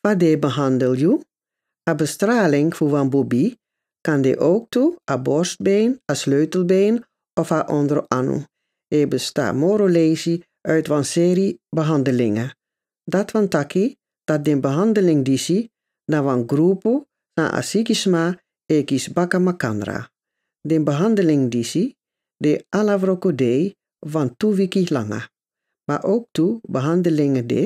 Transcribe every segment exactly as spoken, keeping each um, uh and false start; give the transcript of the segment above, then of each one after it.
Fa den e behandel yu? A bestraling fu wan bubi kan de owktu a borstbein, a sleutelbein of a ondro anu. E besta moro leisi uit wan seri behandelingen. Dati wani taki dati den behandeling disi na wan grupu san a sikisma e kisi baka makandra. Den behandeling disi de ala wroko dei wan tu wiki langa. Ma owktu behandeling de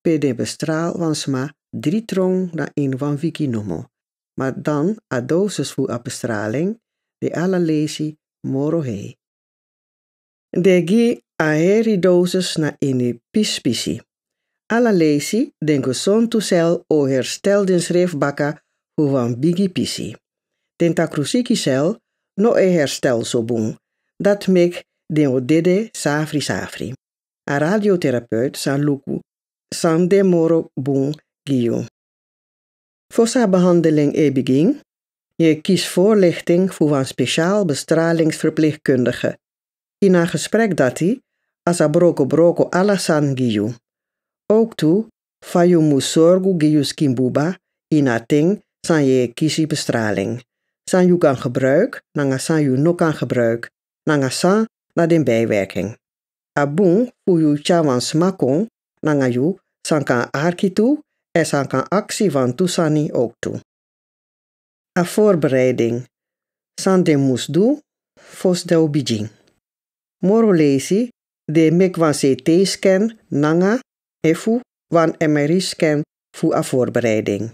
pe den bestraal wan sma dri trong na ini wan wiki nomo. Ma dan a dosis fu a bestraling de ala leisi moro hei. Den gi a heri dosis na ini pisi pisi. Ala leisi den gesontu sel o herstel densrefi baka fu wan bigi pisi. Den takrusiki sel no e herstel so bun. Dati meki den o dede safri safri. A radioterapeut sa luku san de moro bun gi yu. Fosi a behandeling e bigin, yu e kisi voorlichting fu wan spesial bestralingsverpleegkundige. Ini a gesprek dati a sa brokobroko ala sani gi yu. Owktu fa yu mus sorgu gi yu skin buba ini a ten san yu e kisi bestraling, san yu kan gebruiki nanga san yu no kan gebruiki, nanga san na den bijwerking. A bun fu yu tyari wan sma kon nanga yu san kan arki tu èn san kan aksi wantu sani owktu. A voorbereiding, san den mus du fosi den o bigin. Moro leisi den e meki wan CT-scan nanga efu wan MRI-scan fu a voorbereiding.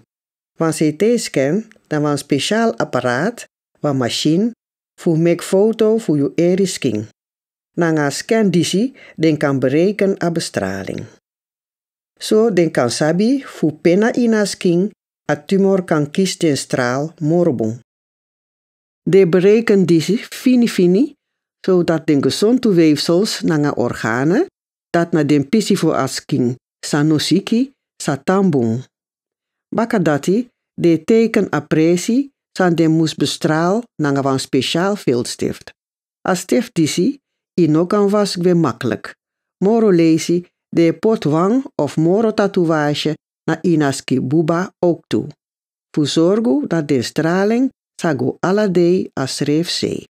Wan CT-scan na wan spesial apparaat, wan masin fu meki foto fu yu eri skin. Nanga a scan disi den kan bereken a bestraling. So den kan sabi fu pe na ini a skin a tumor kan kisi den straal moro bun. Den e bereken disi fini fini, sodati den gesontu weefsels nanga organe dati na den pisi fu a skin san no siki sa tan bun. Baka dati den e teiken a presi san den mus bestraal nanga wan spesial viltstift. A stift disi yu no kan wasi gwe makliki. Moro leisi den e poti wan of moro tatoeage na ini a skin buba owktu, fu sorgu dati den straling sa go ala dei a srefsei.